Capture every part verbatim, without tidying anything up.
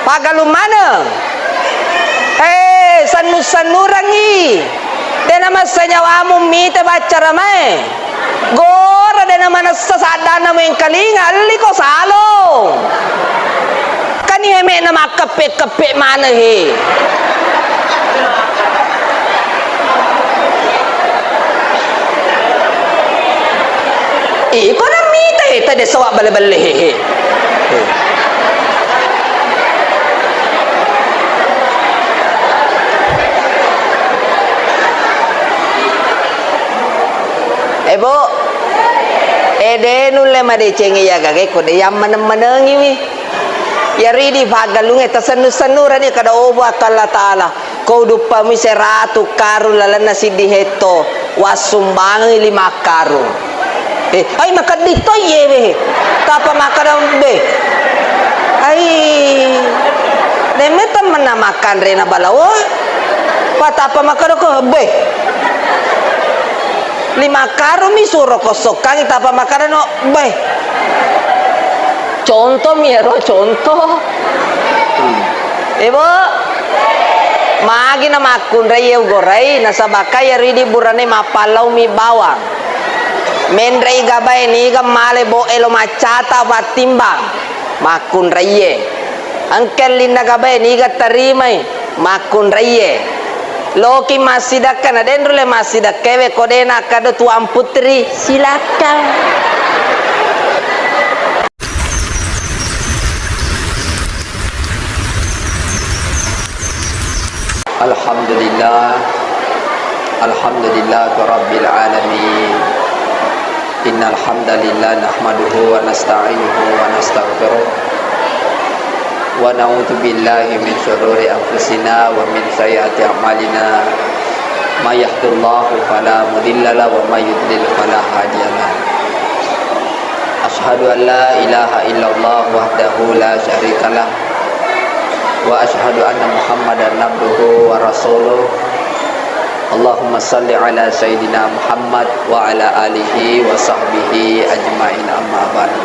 Paggalung maneng. Eh, sennu-sennurengngi. Dena massa nyawamu mita baccaramae. Gora dena manessa saddanna muengkalinga, elliko salong. Kani heme'na makkeppe-keppe maneng he. Iko namita he, tade sawwa belle-belle he, he. Eh, Bo, eh, de nulle madecengi iya gage ko de yang meneng-menengiwi. Iyaro idi paggalungnge tasennu-sennurani kada obo akko Allah Ta'ala. Ko uduppami seratu karung lalenna siddi hetto, wassumbangi lima karung. Eh, ai makedding to iyewe. Tapa makkada be. Ai, demme temmenna makkanrena balawo. Patapa makkada ko be. Lima karung mi suro kosokkangi tapa makkada no be. Contoh mi ero, contoh. Hmm. Ebo, magi na makkunrai ugorai, nasabaka iyaro idi burane mappallau mi bawang. Menrei gabae niga male bo elo maccata pattimbang. Makkunraie. Engka ellinna gabae niga tarimai. Makkunraie. Loki massidakka na denru le massidakkewe ko de nakkada Tuan Putri, silakan. Alhamdulillah. Alhamdulillah Rabbil Alamin. Innal hamdalillah nahmaduhu wa nasta'inuhu wa nastaghfiruh. Wa na'udzu billahi min syururi anfusina wa min sayyiati a'malina. May yahdihillahu fala mudhillalah wa may yudlil fala hadiyalah. Asyhadu an la ilaha illallah wahdahu la syarikalah. Wa asyhadu anna Muhammadan abduhu wa rasuluh. Allahumma salli ala Sayyidina Muhammad wa ala alihi wa sahbihi ajma'in, amma ba'du.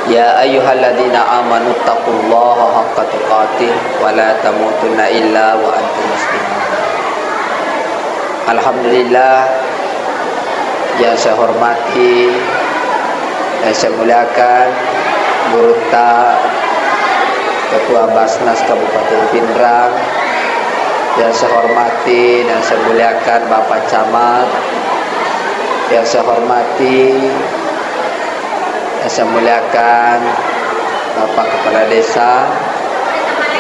Ya ayyuhalladzina amanu taqullaha haqqa tuqatih wa la tamutunna illa wa antum muslimun. Alhamdulillah, yang saya hormati dan saya muliakan Gurutta, Ketua Basnas Kabupaten Pinrang, yang saya hormati dan saya muliakan Bapak Camat, yang saya hormati dan saya muliakan Bapak Kepala Desa,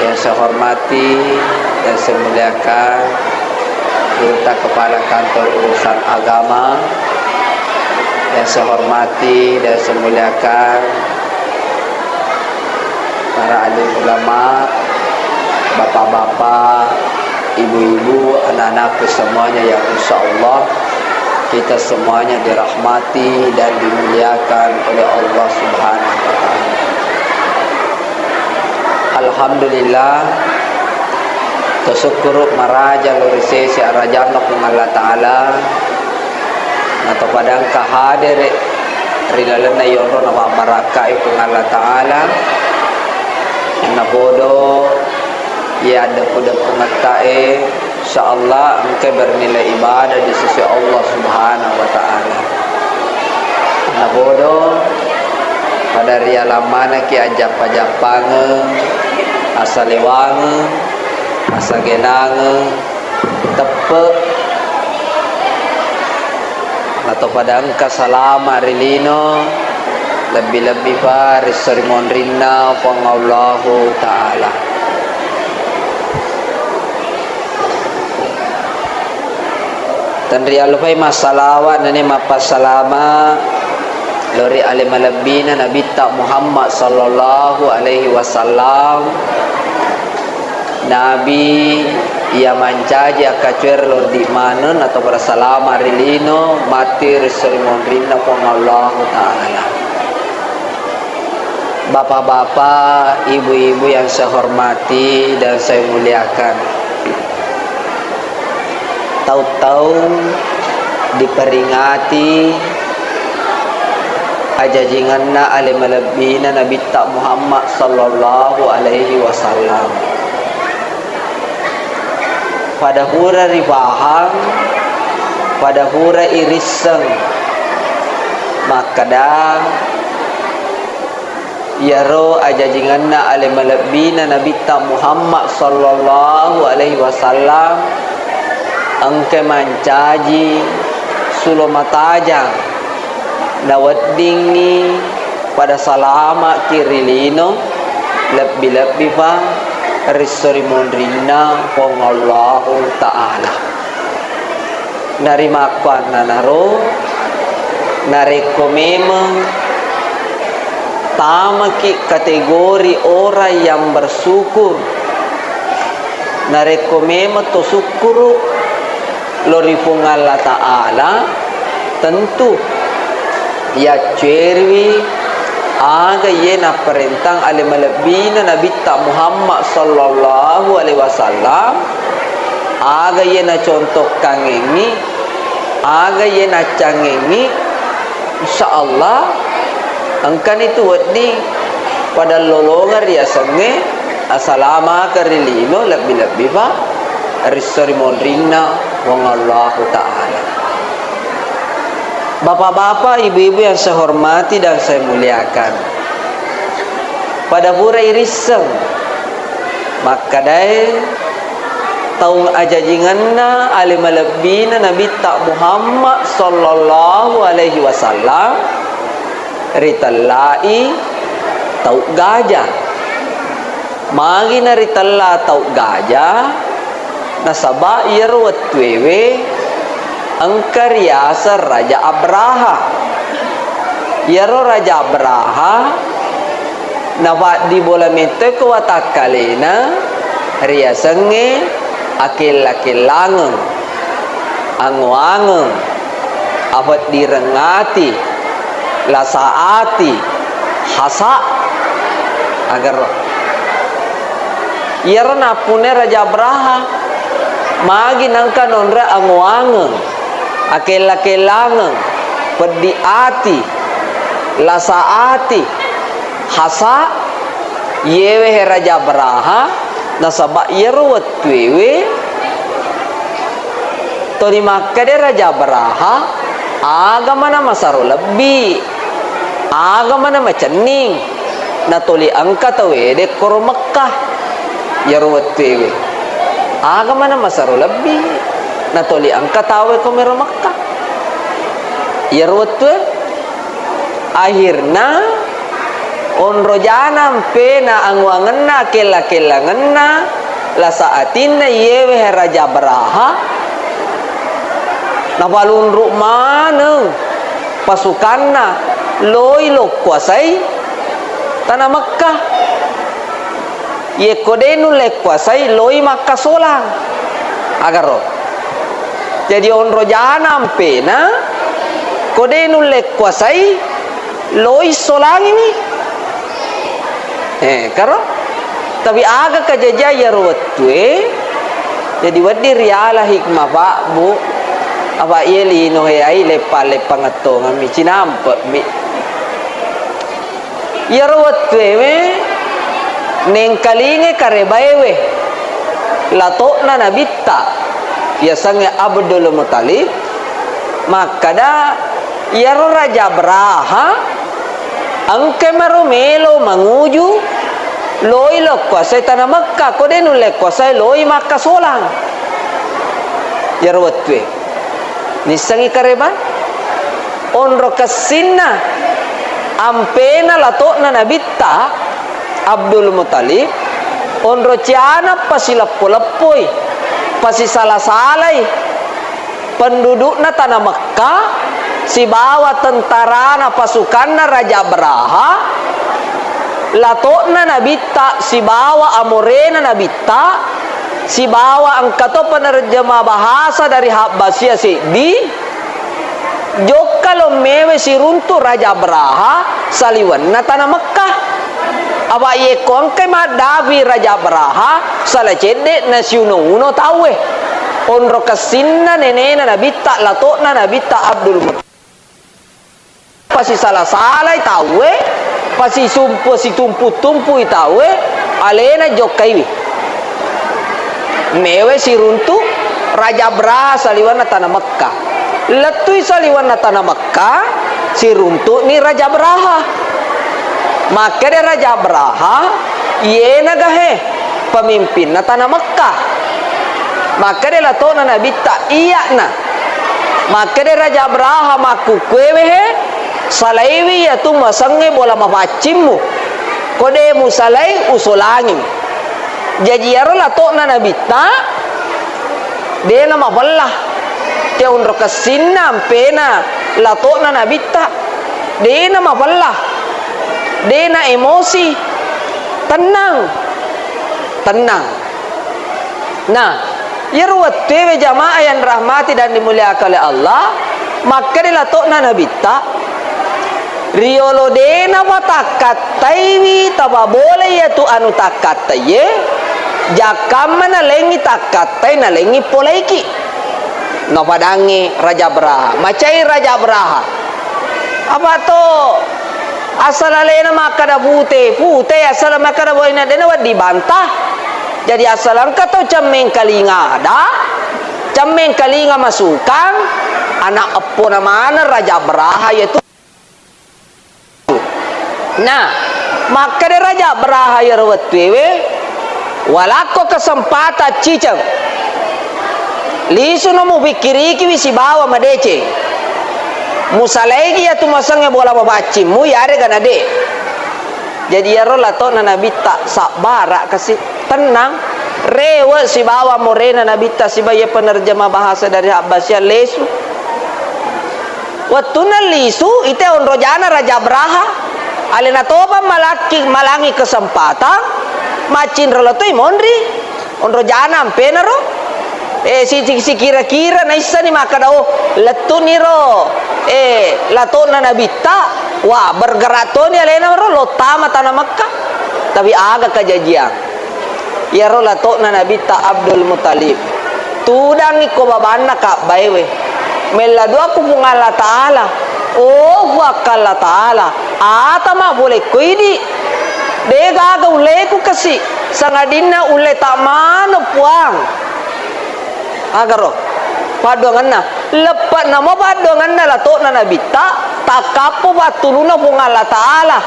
yang saya hormati dan saya muliakan Gurutta Kepala Kantor Urusan Agama, yang saya hormati dan saya muliakan para alim ulama, bapak-bapak, ibu-ibu, anak-anakku semuanya yang insya Allah kita semuanya dirahmati dan dimuliakan oleh Allah Subhanahu wa Ta'ala. Alhamdulillah, tasukkuru maraja lao ri sese arajanna Puang Allah Ta'ala, natopada engka hadere ri lalenna yonrona mabbarakkai Puang Allah Ta'ala, napodo iya deppu-deppungetta e, insya Allah engka bernilai ibadah di sisi Allah Subhanahu wa Ta'ala. Napodo pada rialang manekki ajjappa-jappangeng, asalewangeng, asagenangeng, teppe, atau pada engka salama ri lino, lebbi-lebbi pa ri sorimonrinna Puang Allahu Ta'ala. Tenriallupai massalawa nani mappassalama lao ri ale malebbina Nabitta Muhammad sallallahu alaihi wasallam. Nabi iya mancaji akkacuere lao di maneng atau pada salama ri lino matti ri sorimonrinna Puang Allahu Ta'ala. Bapak-bapak, ibu-ibu yang saya hormati dan saya muliakan. Tau-tau diperingati Ajajingenna ale malebbina Nabitta Muhammad sallallahu alaihi wasallam. Pada pura ripahang, pada pura irisseng makkeda, iyaro ajajingenna ale malebbina Nabitta Muhammad sallallahu alaihi wasallam engka mancaji sulo matajang, naweddingngi pada salama'ki ri lino, lebbi-lebbipa ri esso ri monrinna Puang Allahu Ta'ala. Narimakkuannanaro, narekko memeng tamaki kategori orang yang bersyukur, narekko memeng to sukkuru lo ri Puang Allah Ta'ala, tentu yaccueriwi aga iye napparentang ale malebbina Nabitta Muhammad sallallahu alaihi wasallam, aga iye nacontokkangengngi, aga iye naccangengngi, insya Allah engkani tu wedding pada lolongeng riasengnge asalamaka ri lino, lebbi-lebbi pa ri esso ri monrinna Puang Allahu Ta'ala. Bapak-bapak, ibu-ibu yang saya hormati dan saya muliakan, pada pura irisseng makkedae taung ajajingenna ale malebbina Nabitta Muhammad sallallahu alaihi wasallam ritellai tau gaja. Magi naritella tau gaja? Nasaba iyaro wettuewe engka riaseng Raja Abraha. Iyaro Raja Abraha napaddi bola metto ko watakkalena riasengnge akella-kellangeng, ango-angeng, afeddireng ati, lasa ati, hasa, agaro. Iyaro nappunai Raja Abraha, magi nengka nonroi ango-angeng, akella-kellangeng, peddi ati, lasa ati, hasa, iyewe he Raja Abraha, nasaba iyaro wettuewe toni makkeda Raja Abraha, aga mana masaro lebbi, aga mana macenning, natoli engka tauwede koro Mekkah. Iyaro wettuewe aga mana masaro lebbi, natoli engka tauwe komero Mekkah. Iyaro wettue Akhirna, onro jana mpena anguangenna, kella-kellangenna, lasa atinna iyewe Raja Abraha, napalunru maneng pasukanna loi lokkuasai tana Mekkah. Yekko de nulle kuasai, loi makkasolang. Agaro. Jadi onro jana mpena, ko de nulle kuasai, loi solangiwi. Eh, karo? Tapi aga kajajai iyaro wettue, jadi wedding riala hikmah, Pak, Bu. Apa iye lino he ai leppa-leppa ngettongammi, cinampe'mi. Iyaro wettuewe nengkalingai karebaewe, lato'na Nabitta, yasengnge Abdul Muttalib, makkada, iyaro Raja Abraha engkai maro melo manguju loi lokkuasai tana Mekka, ko de nulle kuasai loi makkasolang. Iyaro wettue. Nissengngi karebae? Onro kessinna, ampena lato'na Nabitta, Abdul Muttalib, onro ciana pasileppo-leppoi, pasisala-salai pendudukna tana Mekka, sibawa tentarana pasukanna Raja Abraha, lato'na Nabitta sibawa amorena Nabitta, sibawa engkato penerjemah bahasa dari Habbasia seddi, jokka lommewe siruntu Raja Abraha saliwenna tana Mekkah. Apa yekko engkai maddapi Raja Abraha, sala cedde nasiuno-uno tauwe. Onro kessinna nenena Nabitta, lato'na Nabitta Abdul Muttalib. Sisala-salai tauwe, pasisumpu-, situmpu-tumpui tauwe, alena jokkaiwi. Mewe siruntu Raja Braha saliwenna tana Mekka. Lettui saliwenna tana Mekka, siruntu'ni Raja Braha. Makkeda Raja Braha, iyenaga he pemimpinna tana Mekka. Makkeda lato'na Nabitta, iya'na. Makkeda Raja Braha, makkukkuewe he, salaiwi iyatu masengnge bola mapaccimmu. Ko de musalai, usolangi. Jaji iyaro lato'na Nabitta, dena mapella. Te onro kessinna ampena lato'na Nabitta, dena mapella. Dena emosi. Tenang. Tenang. Nah, iyaro wettuewe jamaah yang rahmati dan dimuliakan oleh Allah, makkeda lato'na Nabitta, riolo dena watakkataiwi tapabolai iyatu anu takkattaiye, jakkamma nalengngi takkattai, nalengngi polaiki. Napadangngi Raja Braha, macai Raja Braha. Apa to asal alena makkada pute, pute asal makkada boina dena wedding bantah. Jadi asal engka tau cemmeng kalinga ada, cemmeng kalinga masukang, anak eppona maneng Raja Braha iyatu. Nah, makkeda Raja Braha iyaro wettuewe, walakko kesempatan ciceng. Lisuno mupikkirikiwi sibawa madeceng. Musalaigi iyatu masengnge bola mapaccimmu, iyarega nade. Jadi iyaro lato'na Nabitta sabbara kasi, tenang, rewe sibawa morena Nabitta sibawa iya penerjemah bahasa dari Habasyah lesu. Wettunna lisu, ite onrojana Raja Braha, alena topa malakki, malangi kesempatan, maccinro letoi monri, onrojana ampenaro, eh, si-, si-, sikira-kira naissani makkada, oh, lettuniro, eh, lato'na Nabitta, wah, bergerak toni alena ro, lottama tana Mekka, tapi aga kajajiang. Iyaro lato'na Nabitta Abdul Muttalib. Tudangngi ko babanna kabbaewe. Mella dua ku Puang Allah Ta'ala. Oh, Puang Allah Ta'ala. Ata mabbole ko idi. De gaga ulleku kasi. Sangadinna ulle ta mano Puang. Agaro. Paddoangenna. Leppe'namo paddoangenna lato'na Nabitta, takkappo pattuluna Puang Allah Ta'ala.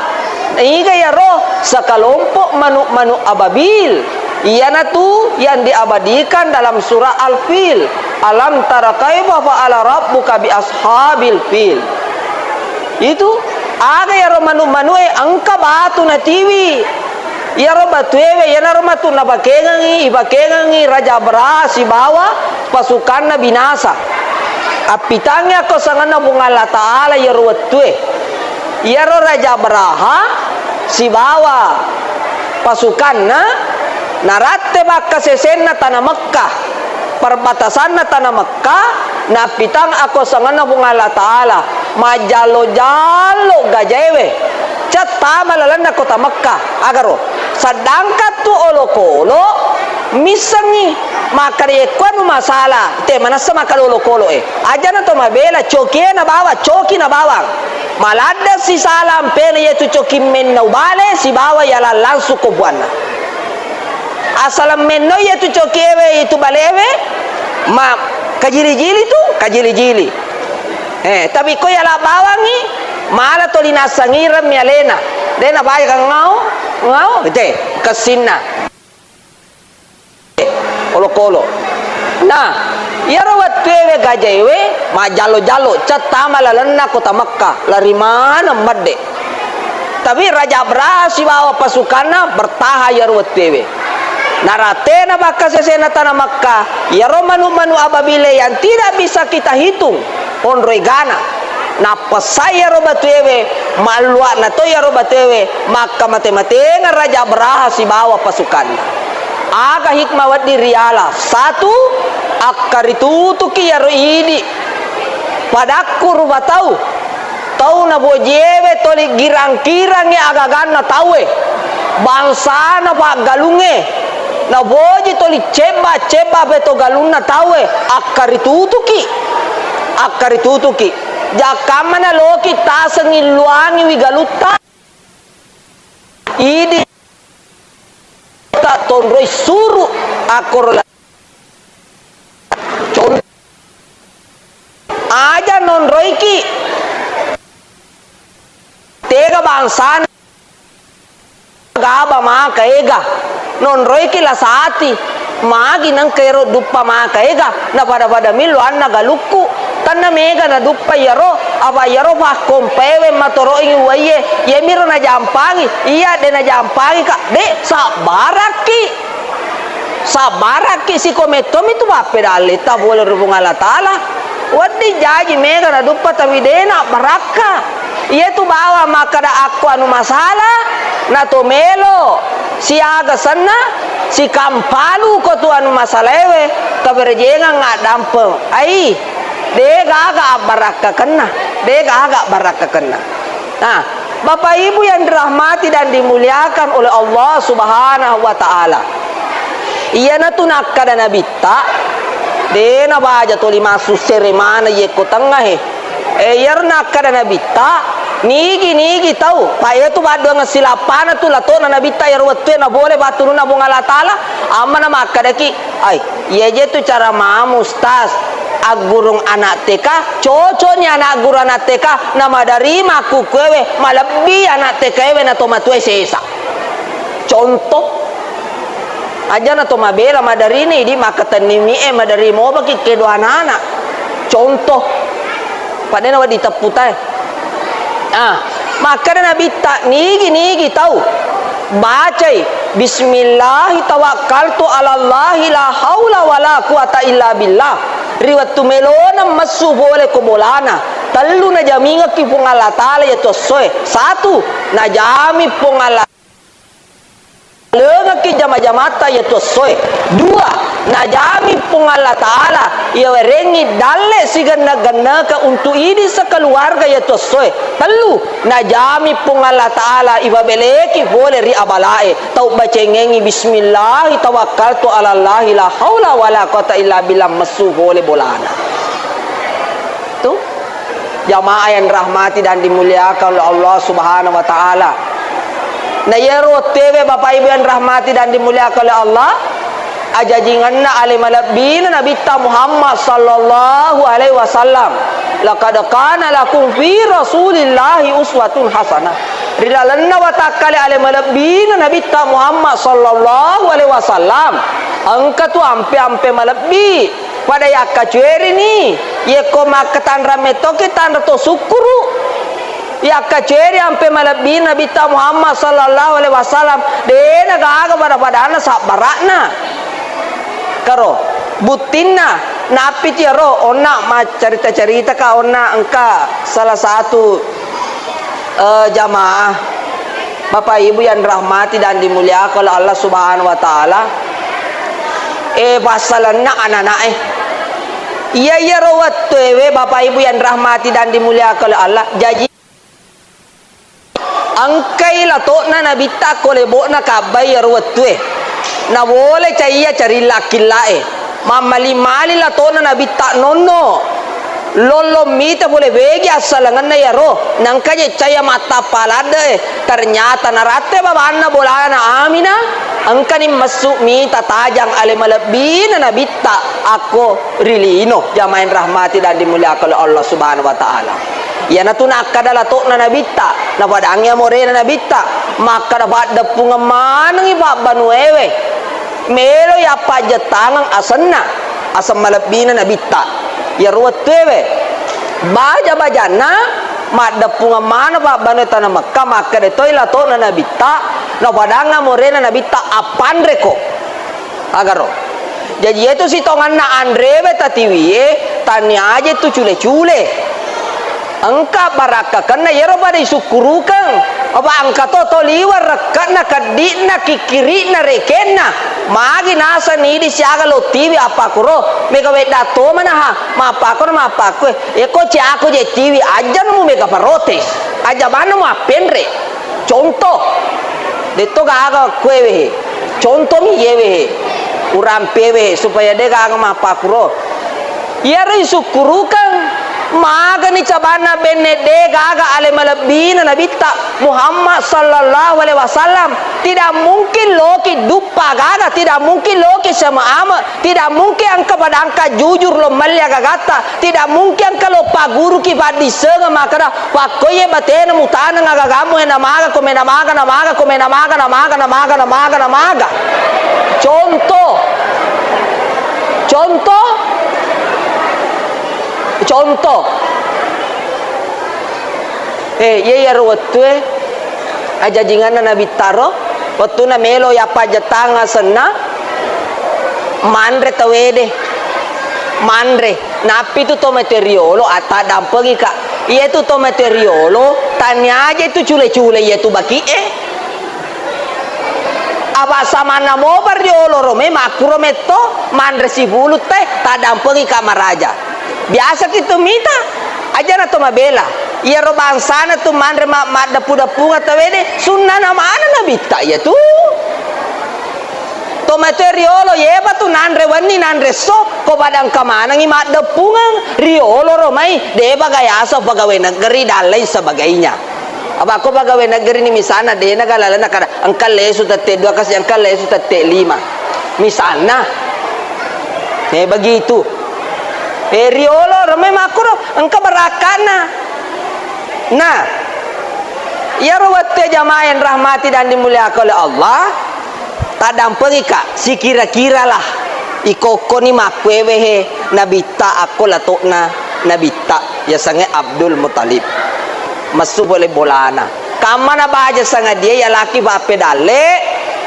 Iga iyaro? Sakalompok manu'-manu' ababil. Iyanatu yang diabadikan dalam surah Al-Fil. Alam tara kaifa fa'ala rabbuka bi ashabil fil. Itu, aga iyaro manu'-manu'e engka batu natiwi. Iyaro batuewe, iyanaro matu napakengengngi, ipakengengngi Raja Abraha sibawa pasukanna binasa. Appitangngi akko sangenna Puang Allah Ta'ala iyaro wettue. Iyaro Raja Abraha sibawa pasukanna naratte pakkasesenna tana Mekkah, perbatasanna tana Mekkah, nappitang akko sangenna Puang Allah Ta'ala, majjallo-jallo gajaewe, cettama lalenna kota Mekkah, agaro. Sedangkan tu olokolo missengngi, makkeda, "Yekkuanu masalah, te manessa makkeda olokolo e." Ajana to mabela, cokie na bawang, coki na bawang. Maladde sisala ampena yetu coki mennau bale sibawa yalang langsung ko buanna. Asal menno yetu cokiewe itu balewe, ma kajili-jili tu, kajili-jili. Eh, tapi ko yala bawangngi, mala toli nassangireng mi alena. De nabaja ka ngau, ngau, te, kessinna. Olokolo. Nah, iyaro wettuewe gajaewe majjallo-jallo, cettama lalenna kota Mekkah, lari maneng medde. Tapi Raja Abraha sibawa pasukanna bertahan iyaro wettuewe. Narattena pakkasesena tana Mekkah, iyaro manu-manu ababile yang tidak bisa kita hitung, onro egana. Nappessai iyaro batuewe, mallua'na to iyaro batuewe, makkamate-matengeng Raja Abraha sibawa pasukanna. Aga hikmah wedding riala? Satu, akkaritutuki iyaro idi. Padakku rupa tau. Tau nabojiewe toli girang-kirangngi agaganna tauwe. Bangsana paggalungnge. Naboji toli cebba-cebba peto galunna tauwe. Akkaritutuki. Akkaritutuki. Jakkamma naloki taseng illuangiwi galutta. Idi ta tonroi suru akkoro la-, con-, aja nonroiki tega bangsana. Gaba maka ega, nonroiki la sati, magi nengka ero duppa maka ega, na pada-pada millo anna galukku, tanna mega na duppa iyaro, apa iyaro pakkompaewe matoroingi uwaiye, iyemiro najampangi, iya de najampangi ka, de sabbarakki, sabbarakki siko mettomi tu pappedalle ta pole ri Puang Allah Taala, wedding jaji mega na duppa tapi dena barakka. Iyatu bawang makkeda akko anu masala, na to melo siaga senna, sikampalu ko tu anu masalaewe, kaberejengeng addampeng. Ai, de gaga abbarakkakenna, de gaga abbarakkakenna. Nah, Bapak Ibu yang dirahmati dan dimuliakan oleh Allah Subhanahu wa Ta'ala. Iyanatu nakkeda Nabitta, de nabaja toli massussere maneng yekko tengnga he. Eh, iyaro nakkeda Nabitta, nigi-nigi tau, pa iyatu badduangeng silappana tu lato'na Nabitta iyaro wettue nabole battununna Puang Allah Taala, amma namakkedaki, ai, iyaje tu cara mamu, Ustaz, aggurung anak T K, cocokni anak guru anak T K, na maderri makkukkuewe, malebbi anak T K ewe na to matue sesa. Contoh, Ajana to mabela madarini, idi makkatenni mi e madari mobaki kedo anana. Contoh, padena wedding tepputae. Ah, makkeda Nabitta, nigi-nigi tau bacai, "Bismillahi tawakkaltu alallahi la haula wala quwata illa billah." Ri wettu melona messu pole ko bolana, tellu najamingekki Puang Allah Taala iyatu essoe. Satu, najami Puang Allah Lengekki jama-jamatta iyatu essoe. Dua, najami Puang Allah Taala iyawerengngi dalle sigenna-gennaka untu idi sekeluarga iyatu essoe. Tellu, najami Puang Allah Taala ibabeleki pole ri abalae. Tau bacengengngi, "Bismillahi tawakkaltu alallahi la haula wala quwata illa billah," messu pole bolana. Tu. Jamaah yang dirahmati dan dimuliakan oleh Allah Subhanahu wa Ta'ala. Na iyaro wettuewe, Bapak Ibu yang dirahmati dan dimuliakan oleh Allah, ajajingenna ale malebbina Nabitta Muhammad sallallahu alaihi wasallam. "Laqad kana lakum fi Rasulillahi uswatun hasanah." Ri lalenna watakkale ale malebbina Nabitta Muhammad sallallahu alaihi wasallam, engka tu ampe-ampe malebbi. Pada yakkacuerini, yekko makkatanra mettoki tanra to sukkuru. Yakkacueri ampe malebbi Nabitta Muhammad sallallahu alaihi wasallam, dena gaga pada-padana sabbara'na. Karo, buttinna, nappi tiaro, onna maccarita-caritaka, onna engka salah satu eh, jamaah, Bapak Ibu yang dirahmati dan dimuliakan oleh Allah Subhanahu wa Ta'ala, eh, passalenna anak-anak, eh. Iya, iyaro wettuewe, Bapak Ibu yang dirahmati dan dimuliakan oleh Allah, jaji engkai lato'na Nabitta ko lebo'na Ka'bah iyaro wettue. Nawole caiya carilla akkilla'e. Mammali-mali lato'na Nabitta nonno. Lollong mita pole begi assalengenna iyaro. Nangka je caiya mattappa ladde'e. Ternyata naratte babanna bolana Aminah. Engkani messu mita tajang ale malebbina Nabitta akko ri lino. Jamaah yang rahmati dan dimuliakan oleh Allah Subhanahu wa Ta'ala. Iyanatu nakkada lato'na Nabitta, napadangngi amorena Nabitta, makkada paddeppungeng manengngi pabbanuewe, meloi appajjettangeng asenna, aseng malebbina Nabitta. Iyaro wettuewe, baja-bajanna maddeppungeng maneng pabbanue tana Mekka, makkada toi lato'na Nabitta, napadangngi amorena Nabitta, appanreko. Agaro. Jaji, iyatu sitongenna anrewe tatiwie, taniaje tu cule-cule. Engka barakkakenna iyaro pada isukkurukeng. Apa engka to, to liweng rekke'na, keddi'na, kikkiri'na, rekenna. Magi naseng idi siaga lo tiwi appakkuro, mega wedda to manaha, mappakkuro, mappakkue. Eko ciako je tiwi, ajjanu mu mega protes. Aja maneng mu appenre. Contoh, detto gaga kuewe he. Contoh mi yewe he. Urampewe he, supaya de gaga mappakkuro. Iyaro isukkurukeng. Magani cabanna benne de gaga ale malebbina Nabitta Muhammad sallallahu alaihi wasallam. Tidak mungkin loki duppa gaga, tidak mungkin loki sama ama, tidak mungkin engka pada engka jujur lo melli agagatta, tidak mungkin engka lo paguruki paddissengeng makkeda, pakkoye batena mutaneng agagamu e namaga ko me namaga, namaga ko me namaga, namaga, namaga, namaga, namaga. Contoh. Contoh. Contoh. Eh, iya, iyaro wettue ajajinganna Nabittaro, wettuna melo yappajettang asenna, manre tawede, manre. Nappi tu to mate riolo atta dampengika. Iya tu to mate riolo, tania aja tu cule-cule iya tu baki e. Apa samanna mopa riolo ro me makkuro metto manre sibulu te taddampengika maraja. Biasaki tu mita, ajana to mabela. Iyaro bangsana tu manre ma-, maddeppu-deppungeng tawede, sunnana maneng Nabitta iya tu. To mate riolo yeba tu nanre wenni nanre esso, ko pada engka manengi maddeppungeng, riolo ro mai, deba gayasa pegawai negeri dan lain sebagainya. Apa ko pegawai negeri ni misalna dena ga lalena kada engka lesu tette dua kasi engka lesu tette lima. Misalna. Eh, begitu. Eh, riolo ro mai makkuro engka barakka'na. Nah, iyaro wette jamaah yang rahmati dan dimuliakan oleh Allah, taddampengika sikira-kiralah ikokkoni makkuewehe Nabitta akko lato'na Nabitta, yasengnge Abdul Muttalib. Messu pole bolana. Kammana baja sangadie yalaki pappedalle,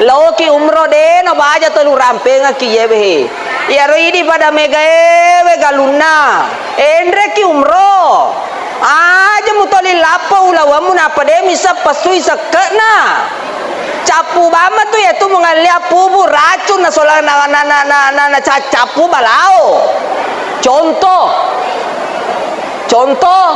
laoki umroh de nabaja telu rampengekki yewehe. Iyaro idi pada megaewe galunna. Enreki umroh. Aja mutoli lappo ulawemmu nappa de misseng pessui sekke'na. Cappu bamma tu yatu mungallia pubu racun na sola na, na, na, na, na, na ca-, cappu balao. Contoh. Contoh.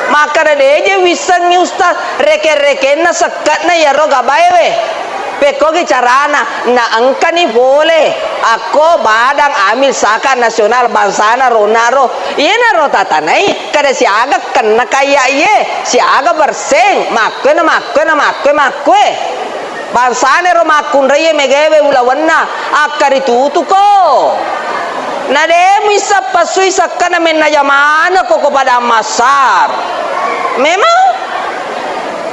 Makkeda deje wissengngi Ustaz, reke-rekenna sekke'na iyaro gabaewe. Pekkogi carana, na engkani pole akko Badan Amil Zakat Nasional bangsana ro naro. Iyenaro tatanai kada siaga kenna kaiya iye, siaga berseng, makkue na makkue na makkue makkue. Bangsana ro makkunraie megaewe ulawenna, akkaritutuko. Na de muisseng pessui sekkana mennaja manekko ko Padang Massar. Memang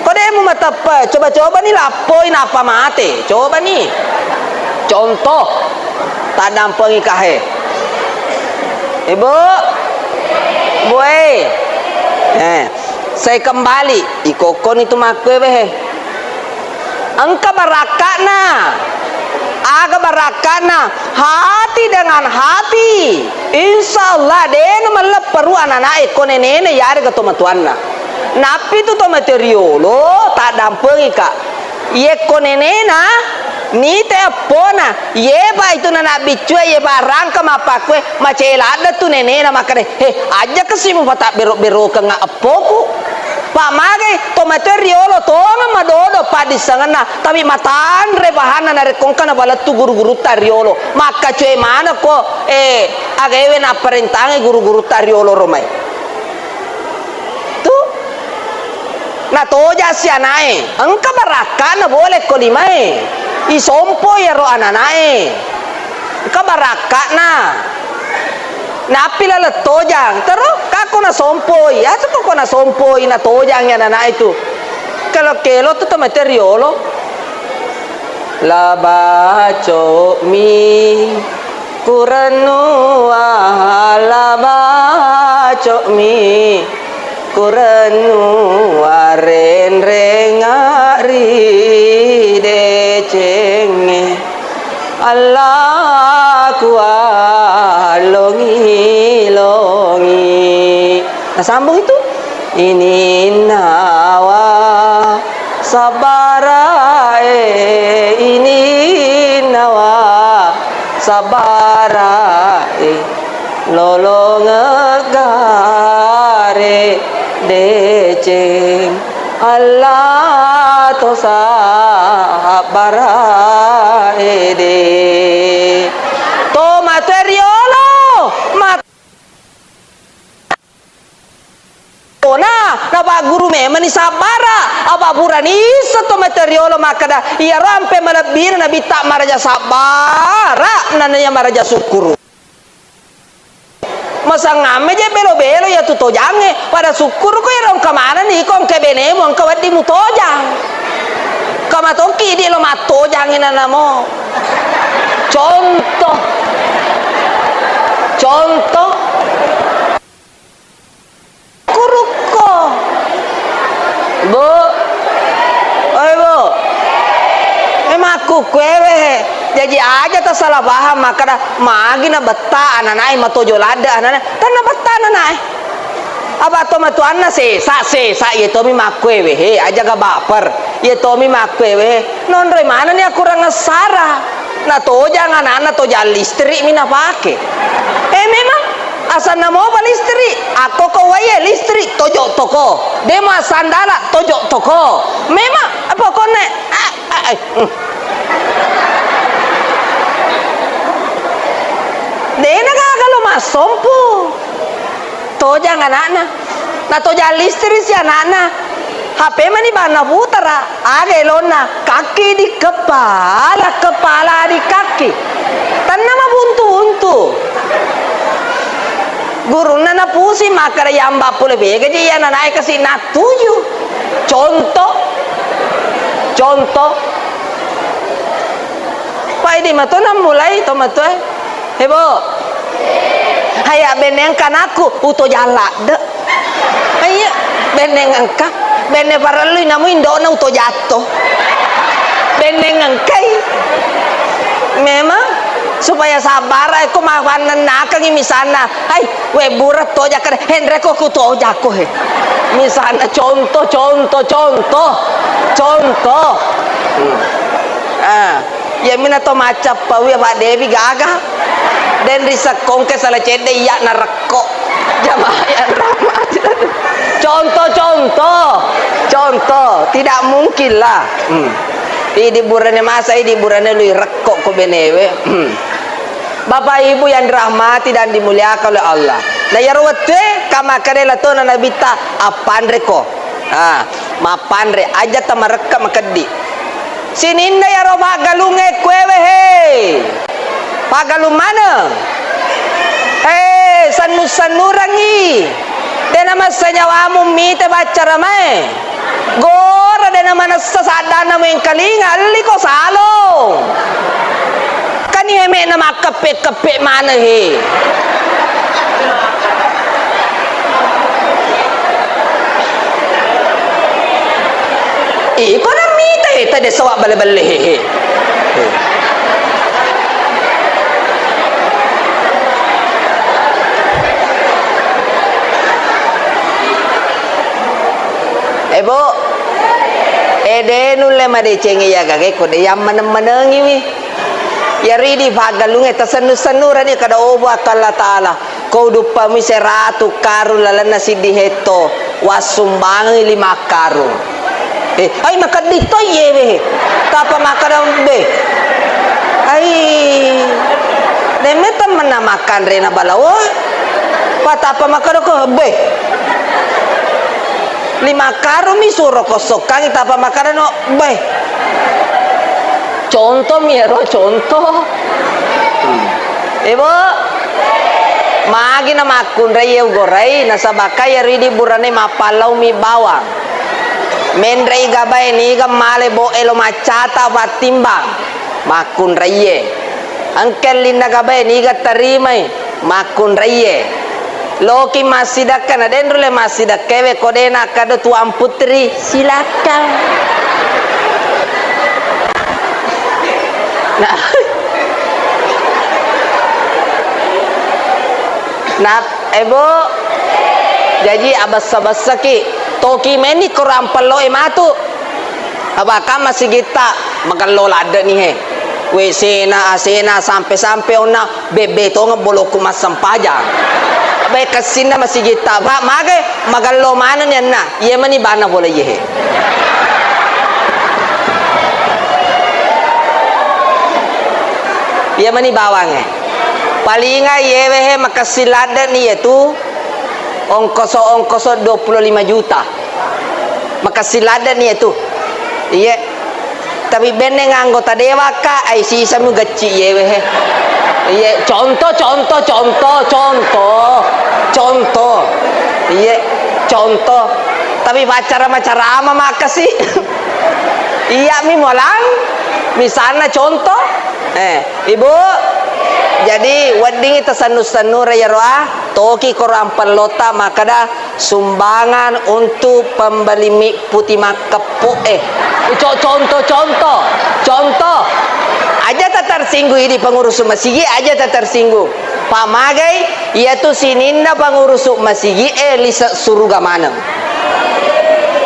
ko de mumateppe, coba-cobani lappoi nappa mate. Cobani. Contoh, taddampengika he. Ibu, Bu e. Eh, saya kembali. Ikokkoni tu makkuewe he. Engka barakka'na. Aga barakka'na? Hati dengan hati. Insya Allah, de namellepperu anana'e ko nenene yarega tomatoanna. Nappi tu tomate riolo, taddampengika. Yekko nenena, nite eppona, yepa itu nana biccue, yepa rangka mappakkue, macela adde tu nenena makkeda, he, aja kasi mupatabbero-berokengnga eppoku. Pak magai, tomatoe riolo tongeng madodo paddissengenna, tapi matanre pahanna narekko engka napalettu guru-gurutta riolo. Makkacue manekko, eh, agaewe napparentangi guru-gurutta riolo romai. Tu, natojang si anae, engka barakka'na bolekko limae. Isompo iyaro ananae. Engka barakka'na. Nappi laleng tojang, tero kakko nasompoi, aja koko nasompoi, natojangi ananae tu. Kelo-kelo tu tomatoe riolo. La baco'mi kurennuang, la baco'mi kurennuang, renrengnga ri decengnge. Alla kuallongi-longi. Nasambung itu. Ininnawa sabbarae, ininnawa sabbarae, lolongeng gare deceng, Alla to sabbarae de. Tomatoe riolo, mat- Nah, napagguru memang ni sabbara. Apa pura nisseng to mate riolo makkeda, iyaro ampe malebbina nabitta maraja sabbara, nanaiya maraja sukkuru. Masangamme je belo-belo iyatu tojangnge, pada sukkuruko iyaro engka manenni iko engka benemu engka wedding mutojang. Kamatokki idi lo mattojangnge nanamo. Contoh. Contoh. Kurukko. Bu. Oi, Bu. Eh, makkukkuewe. Jaji aja tasala paham makkeda magi nabetta ananae matojo ladde ananae. Tenna betta ananae. Apa to matuanna sesa, sesa, iye tomi makkuewe, he, aja ga baper. Iye tomi makkuewe, he. Nonroi manenni akurang essara. Natojang ananna tojang listrik mi napake. Eh, memang asanna mopa listrik, akko ko wae listrik tojo toko. Demo asandala tojo toko. Memang, eh, pokoknya, ah, ah, eh, mm. Dena gaga lo massompu. Tojang anakna. Na tojang listrik si anakna. H P mani banna putara. Aga elonna kaki di kepala, kepala di kaki. Tanna mabuntu-untu. Gurunna napusi makkeda yamba pole bega je iya nanae kasi natuju. Contoh. Contoh. Paidi mato nammulai to matoe. Hebo. Haya benneng kanakku uto jalladde. Iya, benneng engka. Benne parellui namu indokna uto jatto. Benneng engkai. Memang supaya sabar ekko mapannennakengi misalna. Hai, we burek toja kere henreko ku toja ko he. Misalna contoh, contoh, contoh. Contoh. Hmm. Ah. Iyami na to maccappawi Pak Dewi gaga. Den risekkongke sala cedde iya narekko. Jamaah yang rahmati. Contoh, contoh. Contoh, tidak mungkin lah. Hmm. Idi burane masa, idi burane lui rekko ko benewe. Hmm. Bapak Ibu yang dirahmati dan dimuliakan oleh Allah. Nah, iyaro wettue kamakkeda latona nabitta appanreko. Ah, mappanre aja tamarekka makeddi. Sininna iyaro paggalungnge kuewe he. Paggalung maneng. He, sennu-sennurengngi. Dena massa nyawamu mite baccara mae. Gora dena manessa saddanna muengkalinga, elliko salong. Kani eme'na makkeppe-keppe maneng he. Iko namita he, tade sawak bale-bale he. Eh, Bu. Eh, de nulle madecengi iya gage ko de yang meneng-menengiwi. Iyaro idi paggalungnge tasennu-sennurani kada obo akko Allah Ta'ala. Ko uduppami seratu karung lalenna siddi hetto, wassumbangi lima karung. Eh, ai makeddi to iyewe. Tapa makkeda be. Ai. Demme temmenna makkanrena balawo. Patapa makkeda ko be. Lima karung mi suro ko sokkangi tapa makkeda no be. Contoh mi ero contoh. Ibu, magi na makkunrai ugorai nasaba ka iyaro idi burane mappallau mi bawang. Menrei gabae niga male bo elo maccata pattimbang. Makkunraie. Engka ellinna gabae niga tarimai, makkunraie. Loki massidakka na denru le massidakkewe ko de nakkado Tuang Putri, silakan. Nah. Nah, eh, Bu. Jaji abessa-bessaki. Toki meni korang pello e matu. Apa kamma sigitta magello ladde ni he. W C-na, A C-na, sampe-sampe onna bebbe tongeng bolokku massempajang. Apa kessinna masigitta, Pak, mage magello maneng ni anna. Iye mani bana bola iye he. Iye mani bawange. Palinga iyewe he makessing ladde ni yetu. Ongkoso-ongkoso dua puluh lima juta. Makessing ladde'ni itu. Iye. Tapi benneng anggota dewan ka, ai sisami gacci yewe he. Iye, contoh, contoh, contoh, contoh. Contoh. Iye, contoh. Tapi pacara macarama makkasi. Iya mi molang. Misalna contoh. Eh, Ibu. Jadi weddingngi tasennu-sennureng iyaro a, toki korang pellota makkeda, sumbangan untuk pembeli mie putih makkeppo e. Co-, contoh, contoh, contoh. Aja tatersinggung idi pengurus masigi, aja tatersinggung. Pamagai, iyatu sininna pengurus masigi e lise suruga maneng.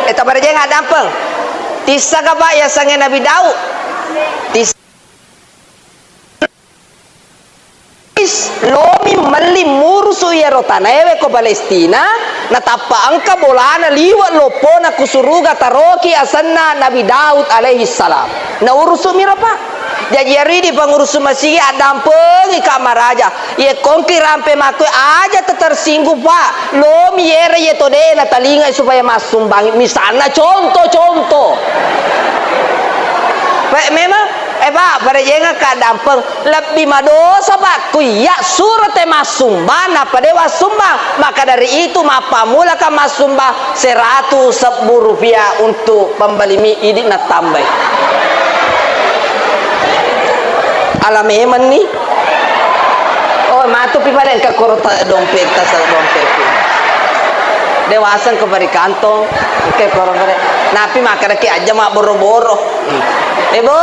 E, tabarajeng addampeng. Tissaka, Pak, yasengnge Nabi Daud? Tis- Lomi melli murusu iyaro tanaewe ko Palestina, natappa engka bolana liwe loppona ku suruga taroki asenna Nabi Daud alaihi salam. Naurusu miro, Pak. Jaji iyaro idi pangurusuk masigi addampengi ka maraja. Ye kongki rampe makkue aja tatersinggung, Pak. Lomi yere ye tode natalingai supaya massumbangi. Misalna contoh-contoh. Pak, memang, eh, Pak, barejengeng ka dampeng. Lebbi madosa, Pak, ku iyya suro te massumbang, nappa de wassumbang. Maka dari itu, mappammulaka massumbang seratu sebbu rupiah untuk pembeli mie, idi nattambai. Ala memenni. Oh, matupi pada engka koro ta-, dompet, tas dompet. Dewasa engka bari kantong, engka koro bari. Napi makkedaki aja mabboro-boro. Eh, Bu?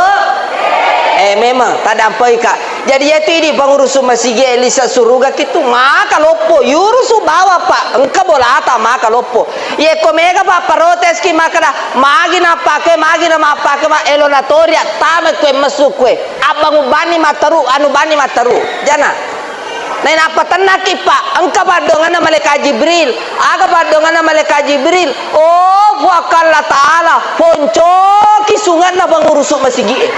Eh, memang, taddampengika. Jadi, iyatu idi pangurusuk masigi e lise suruga kitu, maka loppo, yurusu bawa, Pak, engka bolata, maka loppo. Yekko mega, Pak, proteski makkeda, magi nappake, magi namappake, Pak, elo natoria, tama kue messu kue, abbangu banni matteru, anu banni matteru, jana. Nainappa tennaki, Pak, engka paddonganna Malaika Jibril. Aga paddonganna Malaika Jibril? Oh, Puang Allah Ta'ala, poncoki sungenna pangurusuk masigi e.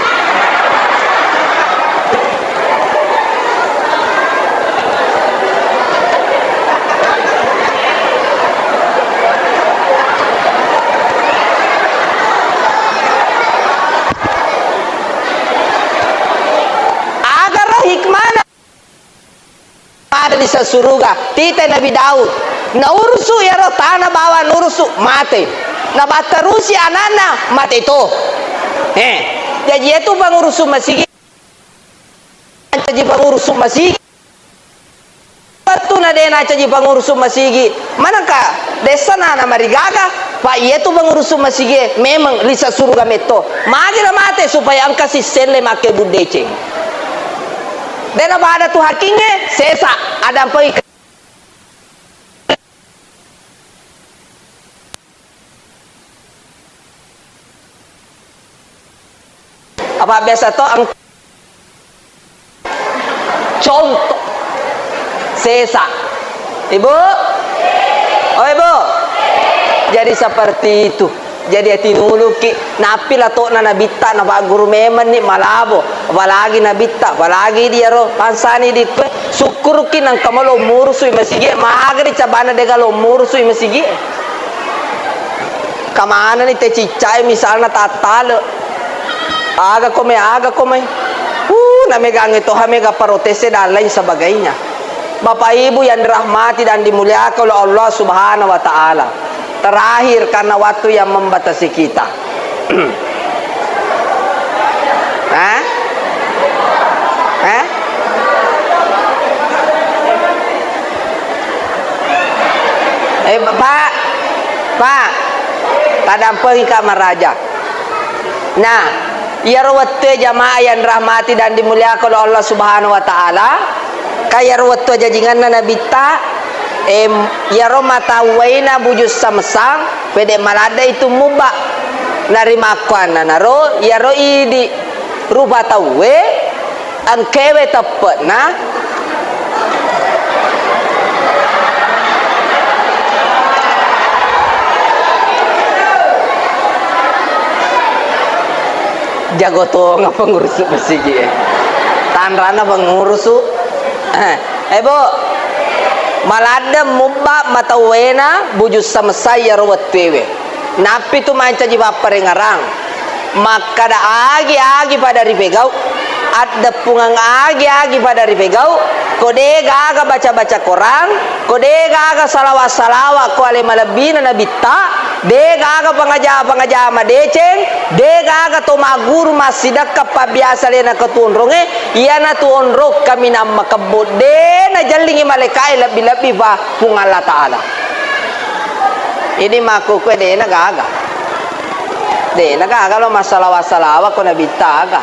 Agaro hikmana. Pada di sasuruga, tita Nabi Daud. Naurusu iyaro tana bawang nurusu, mate. Nabatterusi anakna, mate to. Eh, jaji iyatu pangurusuk masigi, mancaji pangurusuk masigi. Wettu na de nacaji pangurusuk masigi, manengka dessa na namarigaga, Pak, iyatu pangurusuk masigi e memang lise suruga metto. Magi na mate supaya engka sisselle makkebbu deceng. Dena pada tu hakingnge, sesa, addampengika. Apa biasa to, eng-, contoh, sesa. Ibu? Oh, Ibu? Jadi seperti itu. Jadi atinuluki, nappi lato'na nabitta, napagguru memenni malabo, apalagi nabitta, apalagi diaro bangsani dikkue, sukkuruki nangka malo murusu i masigi e, magari cabana dega lo murusu i masigi e. Kamanani te ciccae misalna tattale, aga kome, aga kome, uh, namegangnge toha mega parotese dan lain sebagainya. Bapak Ibu yang dirahmati dan dimuliakan oleh Allah Subhanahu wa Ta'ala. Terakhir, karena waktu yang membatasi kita. Hah? Hah? Eh, Pak, Pak, taddampengika maraja. Nah, iyaro wettue jamaah yang dirahmati dan dimuliakan oleh Allah Subhanahu wa Ta'ala, ka iyaro wettu ajajinganna Nabitta, em, iyaro matauwaina Bujung Samsang, pede maladde itu mubba. Narimakkuannanaro, iyaro idi rupa tauwe, engkewe teppe'na. Jago tonga pengurus masigi e. Tanrana pengurus. Eh, eh, Bu. Maladdeng mubba matauwena buju samessai iyaro wettuewe. Nappi tu mancaji papparengngerang. Makkada agi-agi pada ripegau, addeppungeng agi-agi pada ripegau, ko de gaga baca-baca Korang, ko de gaga salawa-salawa ko ale malebbina Nabitta, de gaga pangaja-pangaja madeceng, de gaga to magguru massidekka pabbiasa alena ketuonrongnge, iyanatu onrong kaminang makebbo, de najellingi malaikae lebbi-lebbi pa Puang Allah Ta'ala. Ini makkukue dena gaga. Dena gaga lo massalawa-salawa ko Nabitta aga.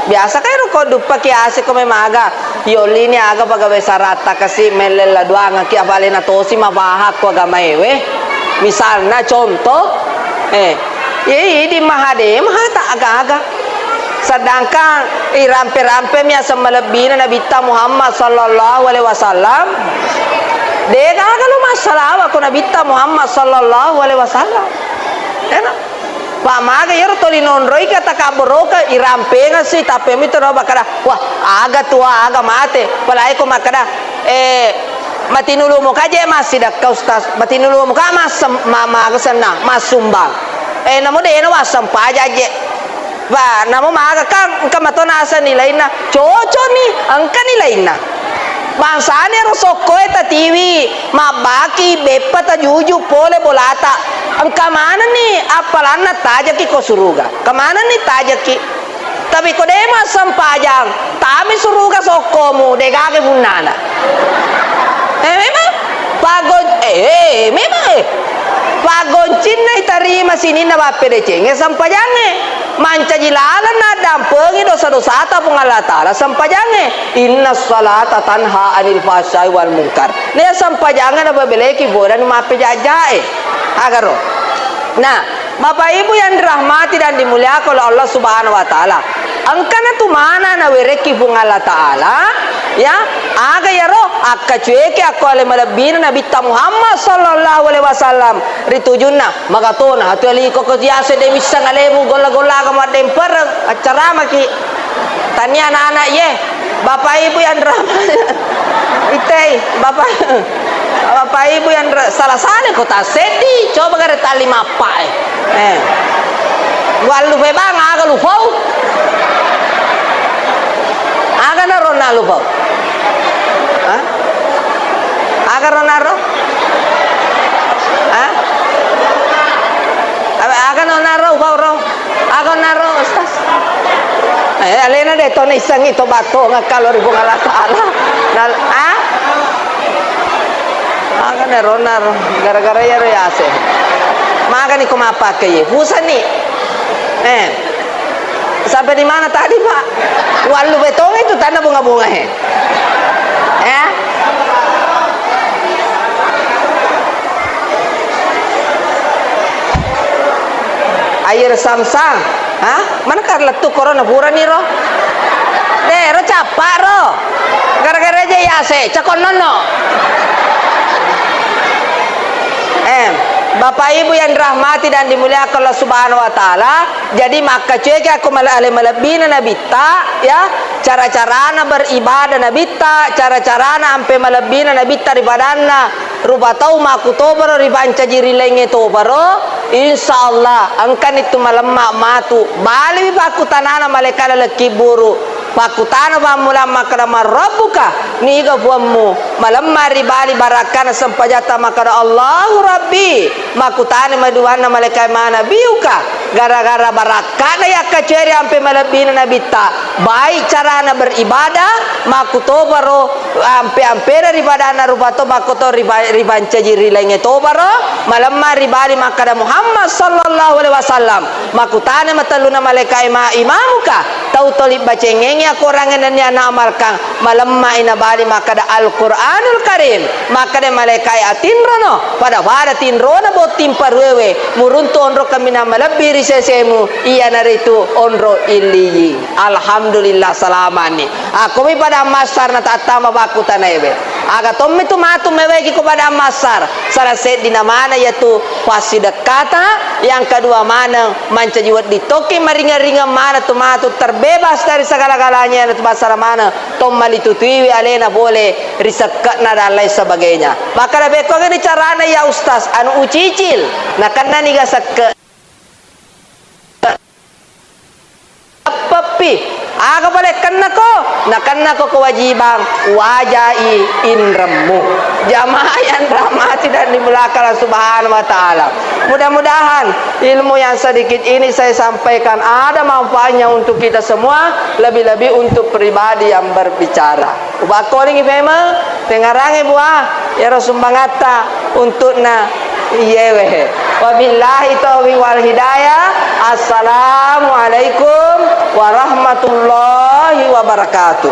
Biasa kai ro ko duppaki ase ko memaga. Yollini aga pagawe saratta kasi mellella duangaki apa alena tosi mapaha ko agamaewe. Misalna contoh, eh, ye idi mahade mahata aga-aga. Sedangkan irampe-rampemi aseng malebbina Nabitta Muhammad sallallahu alaihi wasallam, de gaga lo massalawa ko Nabitta Muhammad sallallahu alaihi wasallam. Ena. Pa maga iyaro toli nonroi ka takabboroka irampengeng si tappemi to nawa makkada, "Wah, aga tua, aga mate." Palaiko makkada, eh, matinulumu ka je massidekka, Ustaz. Matinulumu ka massem-, ma-, ma-, senna, massumbang. Eh, namo dena wassempajang je. Ba, namo maga kan engka mato naseng nilainna. Cocok ni, engka nilainna. Bangsana ero sokkoe tatiwi, mabbaki, beppa tajuju pole bolata. Engka manenni appalanna tajaki ko suruga. Engka manenni tajaki. Tapi ko de massempajang, tami suruga sokkomu, de gaga punnana. Eh, memang. Pagon-, eh, eh, memang, eh. Pagoncinna itarima sininna bappedecengnge sempajangnge. Mancaji laleng naddampengi dosa-dosata Puang Allah Ta'ala sempajangnge. Inna salata tanha anil fahsyai wal munkar. Nia sempajangnge nababeleki bodani mappejajjae. Agaro. Nah, Bapak Ibu yang dirahmati dan dimuliakan oleh Allah Subhanahu wa Ta'ala. Engkana tu mana nawerekki Puang Allah Ta'ala, ya, aga yaro akkacueki akko ale malebbina Nabitta Muhammad sallallahu alaihi wasallam ri tujunna. Magatona, atu liko ko tiase de missang alemu golla-golla aga maddempereng, accaramaki. Tania anak-anak ye, Bapak Ibu yang dirahmati. Itei, Bapak, Bapak Ibu yang dir-, salah-salah ko tasseddi, coba gare tali mappa, eh. Eh. Wallu fe bang, aga lufau? Aga naro na lufau? Hah? Aga ro naro? Hah? Aga, aga no naro, ufau ro? Aga naro, Ustaz? Eh, alena de to naissengi to batongeng kalo ri Puang Allah Ta'ala. Nal-, ah? Aga naro naro, gara-gara iyaro yase. Magani ko mappake ye, pusani. Eh. Sampai di mana tadi, Pak? Wallu betong itu tanah bunga-bunga, he. Eh? Air Samsam. Hah? Mana karlettu korona purani ro? De, ro cappa ro. Gara-gara aja yase, cakon nonno. Eh, Bapak Ibu yang dirahmati dan dimuliakan Allah Subhanahu wa Ta'ala, jadi makkacueki akko male-, ale malebbina Nabitta, ya, cara-carana beribadah Nabitta, cara-carana ampe malebbina Nabitta ri padanna rupa tau makkutoparo ripancaji ri laingnge toparo, insya Allah engkani tu malemma matu. Baliwi pakkutanana malaika laleng kibburu. Pakkutana pammula makkeda, "Man rabbuka?" Niga puammu? Malemma ri bali barakkana sempajatta makkeda, "Allahu Rabbi." Makkutana maduanna malaika, "Man nabiyuka?" Gara-gara barakkana yakkacueri ampe malebbina Nabitta, baik carana beribadah, makkutoparo ampe-ampena ri padanna rupa to, makkoto ripa-, ripancaji ri laingnge toparo, malemma ri bali makkeda Muhammad sallallahu alaihi wasallam. Makkutana matelluna malaikae, "Ma imamuka?" Tau toli bacengengi akorangnge nennia naamalkang, malemma'i nabali makkeda Al-Qur'anul Karim. Makkeda malaikae, "Atinrono, pada-pada tinrona botting paruewe, muruntu onro kaminang malebbi ri sesemu, iyanaritu onro Illiyyin." Alhamdulillah, salama'ni. Akkomi pada massarna tattama pakkutanaewe. Aga tommi tu matu meweki ko pada ammassar. Salah seddina maneng yatu passidekkata, yang kedua maneng mancaji wedding tokki maringeng-ringeng maneng tu matu terbebas dari segala-galanya, na tu massara maneng to malitutuiwi alena pole ri sekke'na dan lain sebagainya. Maka napekkogani carana ya ustaz, anu ucicil, nakennani ga sekke. Teppeppi. Aga pale kennako? Nakennako kewajibang, wajai inremmu. Jamaah yang rahmati dan dimuliakan Allah Subhanahu wa Ta'ala. Mudah-mudahan ilmu yang sedikit ini saya sampaikan ada manfaatnya untuk kita semua, lebih-lebih untuk pribadi yang berbicara. Ubakkolingi pemeng, tengarangi buah, ero sumbangatta untukna iyewe. Wabillahi taufiq wal hidayah. Assalamualaikum warahmatullahi wabarakatuh.